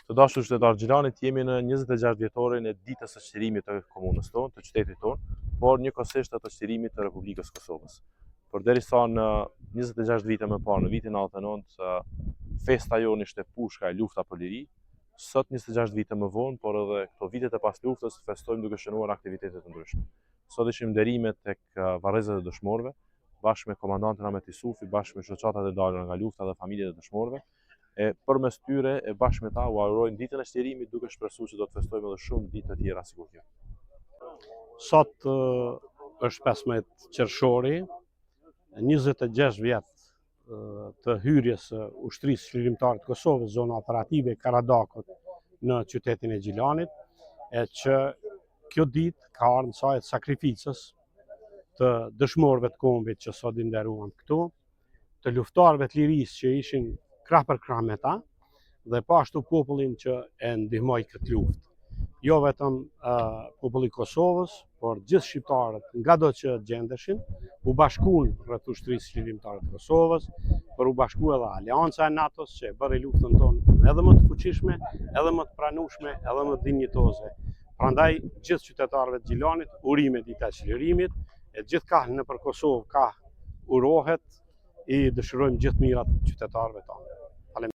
Të dashur qytetarë të Gjilanit, jemi në 26 vjetorin e ditës së çlirimit të komunës tonë, të qytetit tonë, por njëkohësisht të çlirimit të Republikës së Kosovës. Përderisa në 26 vite më parë, në vitin 99, festa jonë ishte pushka e lufta për liri, sot 26 vite më vonë, por edhe këto vitet e pas luftës festojmë duke shënuar aktivitete të ndryshme. Sot ishim nderime tek varrezat e dëshmorëve, bashkë me komandantin Ahmet Isufi, bashkë me shoqatat e dalura nga lufta dhe familjet e dëshmorëve, e përmes tyre e bashkë me ta ua urojmë ditën e çlirimit duke shpresuar që do të festojmë edhe shumë ditë të tjera sikur kjo. Sot është 15 qershori, 26 vjet të hyrjes së Ushtrisë Çlirimtare të Kosovës, zona operative e Karadakut në qytetin e Gjilanit, e që kjo ditë ka ardhur në saje të sakrificës të dëshmorëve të kombit që sot i nderuam këtu, të luftëtarëve të lirisë që ishin krah për krah me ta dhe po ashtu popullin që e ndihmoi këtë luftë. Jo vetëm uh, populli i Kosovës, por gjithë shqiptarët ngado që gjendeshin, u bashkuan rreth ushtrisë çlirimtare të Kosovës, por u bashku edhe Aleanca e NATO-s që e bëri luftën tonë edhe më të fuqishme, edhe më të pranueshme, edhe më dinjitoze. Prandaj gjithë qytetarëve të Gjilanit urime dita e çlirimit, e gjithkah nëpër Kosovë kah urohet, i dëshirojmë gjithë mirat qytetarëve tanë.